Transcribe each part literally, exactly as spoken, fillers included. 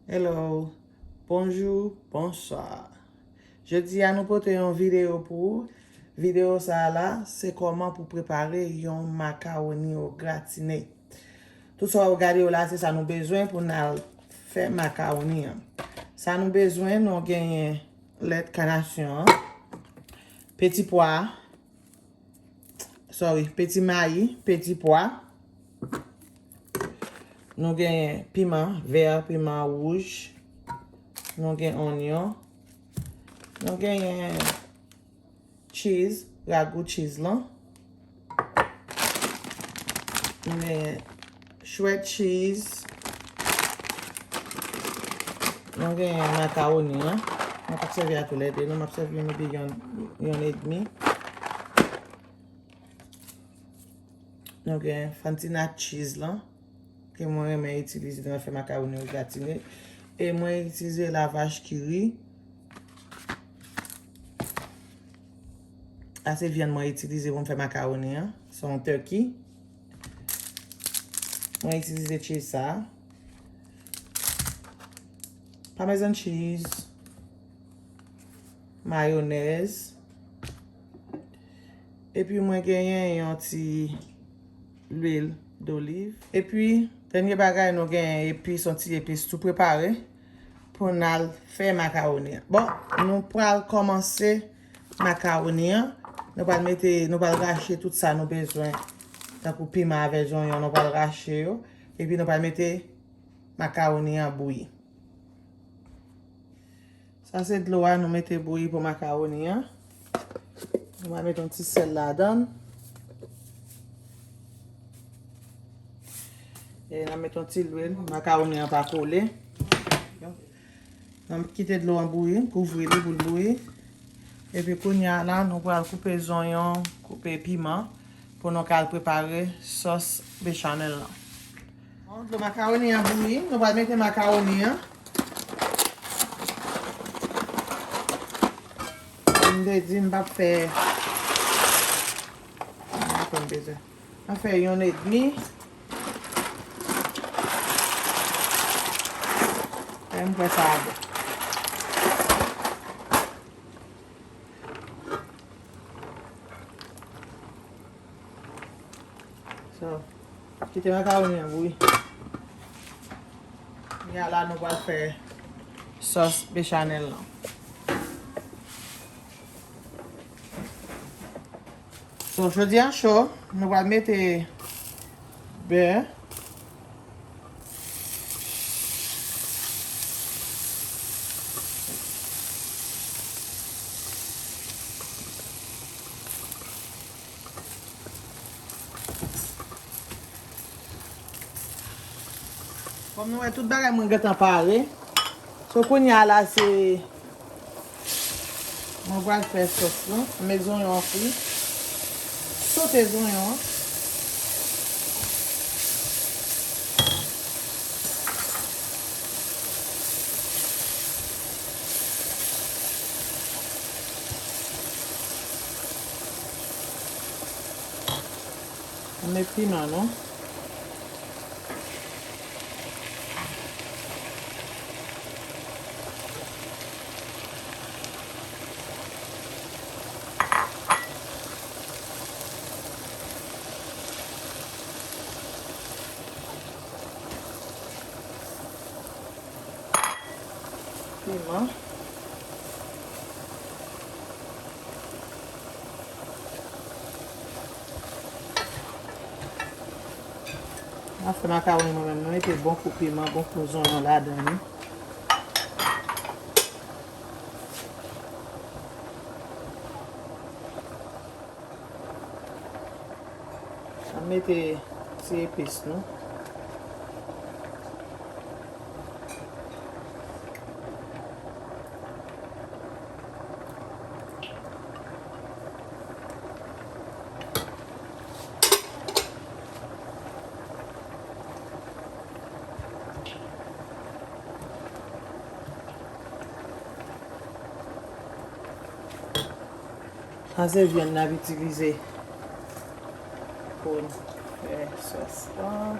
Hello, bonjou, bonswa. Jodi a nou pote yon videyo pou ou. Videyo sa a la, se kòman pou prepare yon makawoni o gratine. Tout sa w ap gade yo la, se sa nou bezwen pou n al fè makawoni an. Sa nou bezwen, nou genyen lèt kanasyon an, peti pwa, sorry, peti mayi, peti pwa. Nou genyen piman vè, piman wouj. Nou gen onyon. Nou genyen cheese, ragou cheese lan. Nou genyen shred cheese. Nou genyen makawoni an. Mwen p ap sèvi ak toulède, non, m ap sèvi yon bidon, yon edmi. Nou gen Fantina cheese lan, ke mwen renmen itilize lè mwen fè makawoni o gratine. E mwen itilize la vache qui rit. A se vyann mwen itilize pou m fè makawoni an. Se yon turkey. Mwen itilize cheese sa. Parmesan cheese. Mayonèz. Epi mwen genyen yon ti lwil doliv. Epi, dènye bagay, nou genyen epis, yon ti epis tou prepare pou n al fè makawoni an. Bon, nou pral kòmanse makawoni an. Nou pral mete, nou pral rache tout sa nou bezwen. Tankou piman avè zonyon, nou pral rache yo. Epi nou pral mete makawoni an bouyi. Sa se dlo a nou mete bouyi pou makawoni an. Nou va mete yon ti sèl ladan l. E n a mete yon ti lwil, makawoni an pa kole. N a kite dlo an bouyi, kouvri li pou l bouyi. Epi kounye a la, nou pral koupe zonyon, koupe piman pou nou ka al prepare sòs bechamel lan. Bon, dlo makawoni an bouyi, nou pral mete makawoni an. M te di m p ap fè. Atann, bezwen. M ap fè yonn edmi. Fè m kwè sa a bon. So, kite makawoni an bouyi. Kounye a la nou pral fè sòs bechamel lan. So, jodi a cho, nou pral mete bè. Kòm nou wè tout bagay mwen gentan pare. So kounye a la se mwen pral fè sòs lan. Mwen met zonyon an fri. Sote zonyon an. Mwen met piman nou. Piman. M ap fè makawoni mwen menm, mwen mete bon kou piman, bon kou zonyon ladan li. Ann mete ti epis nou. Sa se vyann n ap itilize pou n fè sòs lan.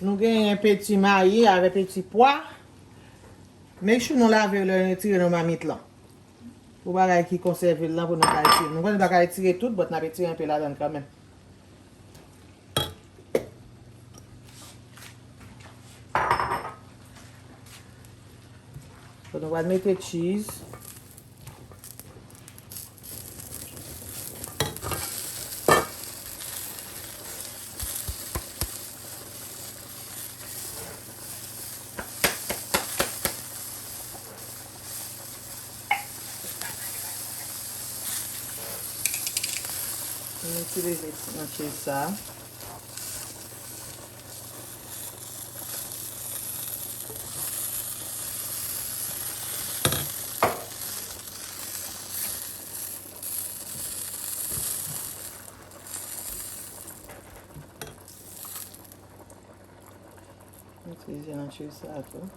Nou genyen peti mayi avè peti pwa. Make sure nou lave yo lè nou retire nan mamit lan. Pou bagay ki konsève l lan pou nou ka retire. Nou konnen nou pa ka retire tout, but n ap retire enpe ladan l kanmenm. So, nou pral mete cheese. Mwen itilize nan cheese sa. Itilize nan cheese sa tou.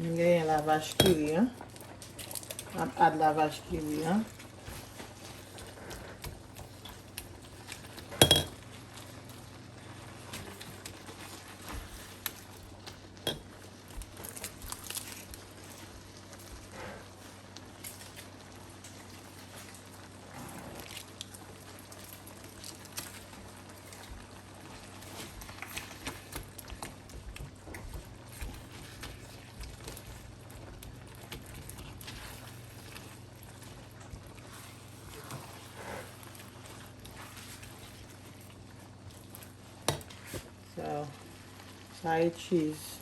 M genyen la vache qui rit an. M ap add la vache qui rit an. So, sa e cheese.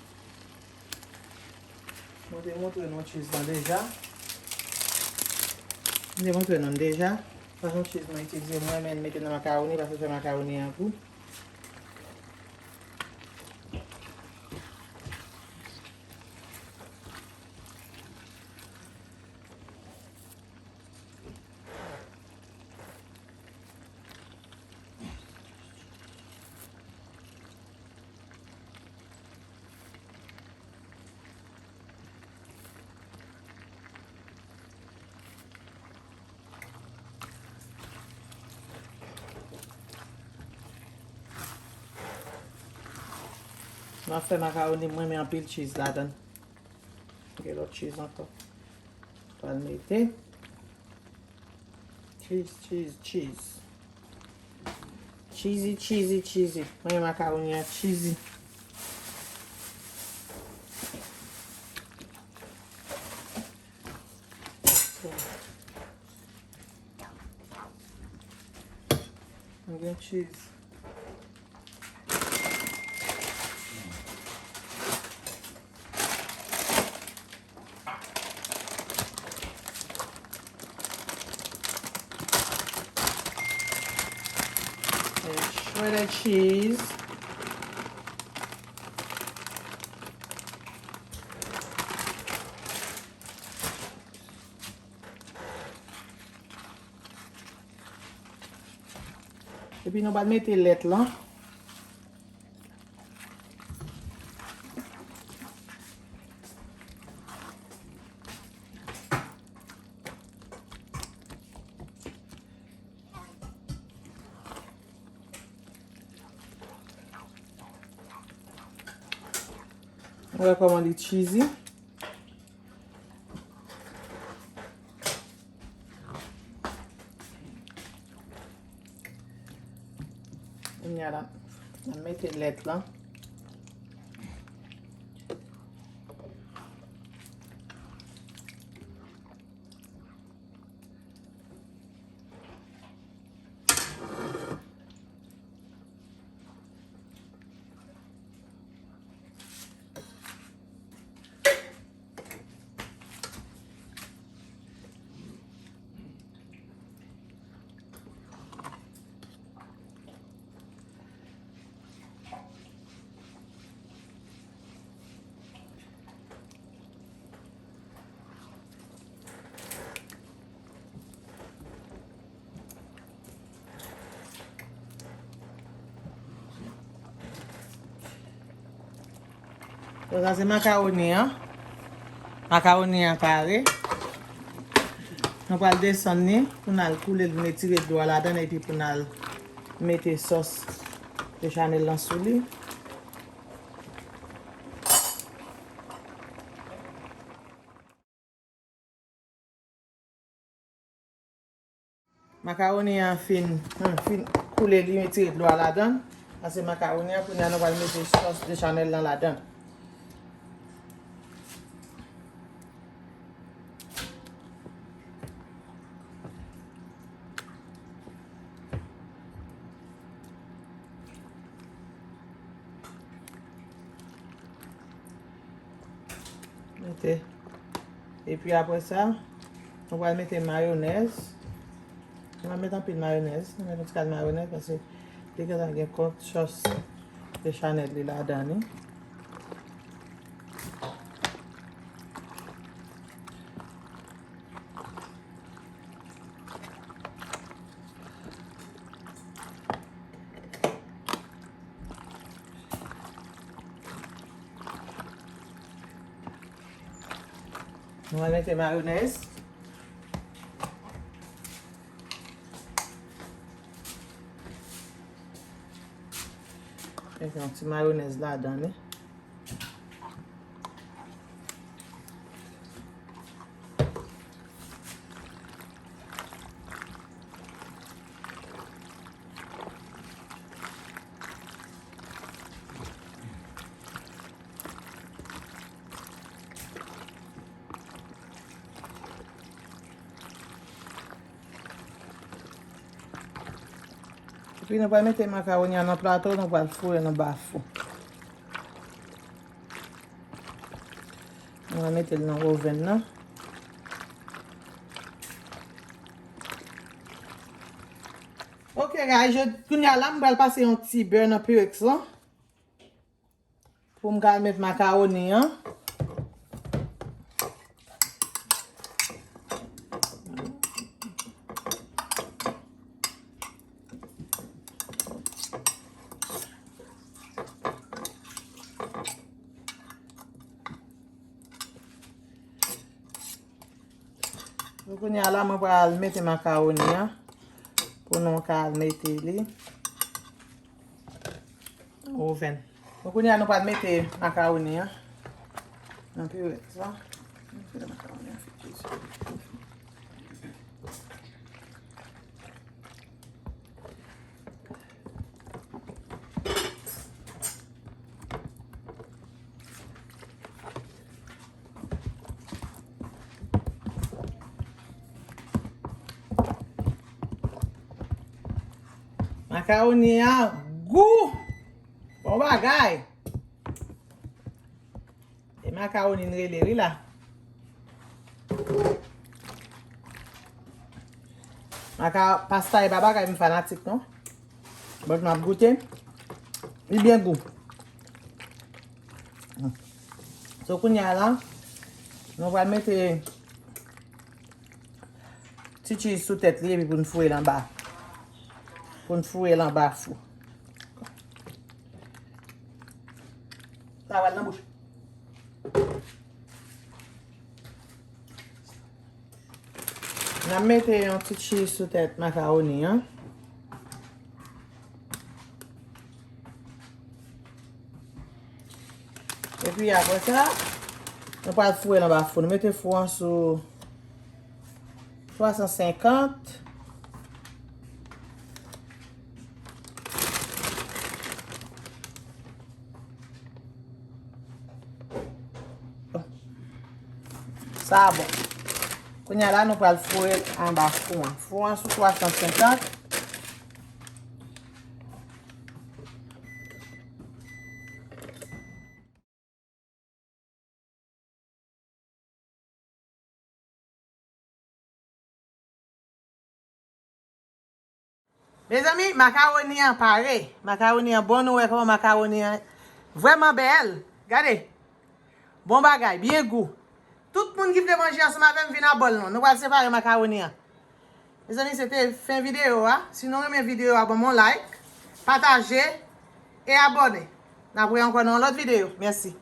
Mwen te montre nou cheese lan deja. Mwen te montre nou l deja. Fason cheese mwen itilize, mwen menm mete nan makawoni paske fè makawoni an gou. Mwen fè makawoni, mwen renmen anpil cheese ladan. Gen lòt cheese ankò. Pral mete. Cheese, cheese, cheese. Cheesy, cheesy, cheesy. Mwen makawoni an cheesy. Mwen gen cheese. Shredded cheese. Epi nou pral mete lèt lan. Ou wè kòman li cheesy? Kounye a la, n ap mete lèt lan. Sa se makawoni an. Makawoni an pare. Nou pral desann li pou n al koule l, vin etire dlo a ladan l epi pou n al mete sòs Bechamel lan sou li. Makawoni an fin, hmm, fin koule, li retire dlo a ladan. Sa se makawoni an, kounye a nou pral mete sòs Bechamel lan ladan. Mete. Epi apre sa, nou pral mete mayonèz. Nou pral mete anpil mayonèz. Nou mete yon ti kal mayonèz paske li gentan gen kòk sòs Bechamel li ladan li. Nou va mete mayonèz. Mete yon ti mayonèz ladan li. Epi nou pral mete makawoni an nan plato, nou pral foure l anba fou. Nou pral mete l nan oven nan. Ok, guys, je, kounye a la, m pral pase yon ti bè nan Pyrex lan. Pou m ka al met makawoni an. Donk, kounye a la, mwen pral mete makawoni an pou nou ka al mete li nan oven. Donk, kounye a, nou pral mete makawoni an nan piwèt la. Mete makawoni an fè kwiz. Makawoni an gou. Bon bagay. E makawoni n rele wi la. Maka pasta e pa bagay m fanatik non. But m ap goute. Li byen gou. So kounye a la, nou pral mete ti cheese sou tèt li epi pou n foure l anba. Pou n foure l anba fou. Sa pral nan bouch. N ap mete yon ti cheese sou tèt makawoni an. Epi apre sa, nou pral foure l anba fou. Nou mete fou an sou twa san senkant. Sa bon. Kounye a la, nou pral foure l anba fou an. Fou an sou twa san senkant. Mezanmi, makawoni an pare. Makawoni an bon, nou wè kòman makawoni an vrèman bèl. Gade. Bon bagay, byen gou. Tout moun ki vle manje ansanm avè m, vin a bòl nou. Nou pral separe makawoni an. Mezanmi, se te fen videyo a. Si nou renmen videyo a, ban m yon like, pataje e abòne. N ap wè ankò nan yon lòt videyo. Mèsi.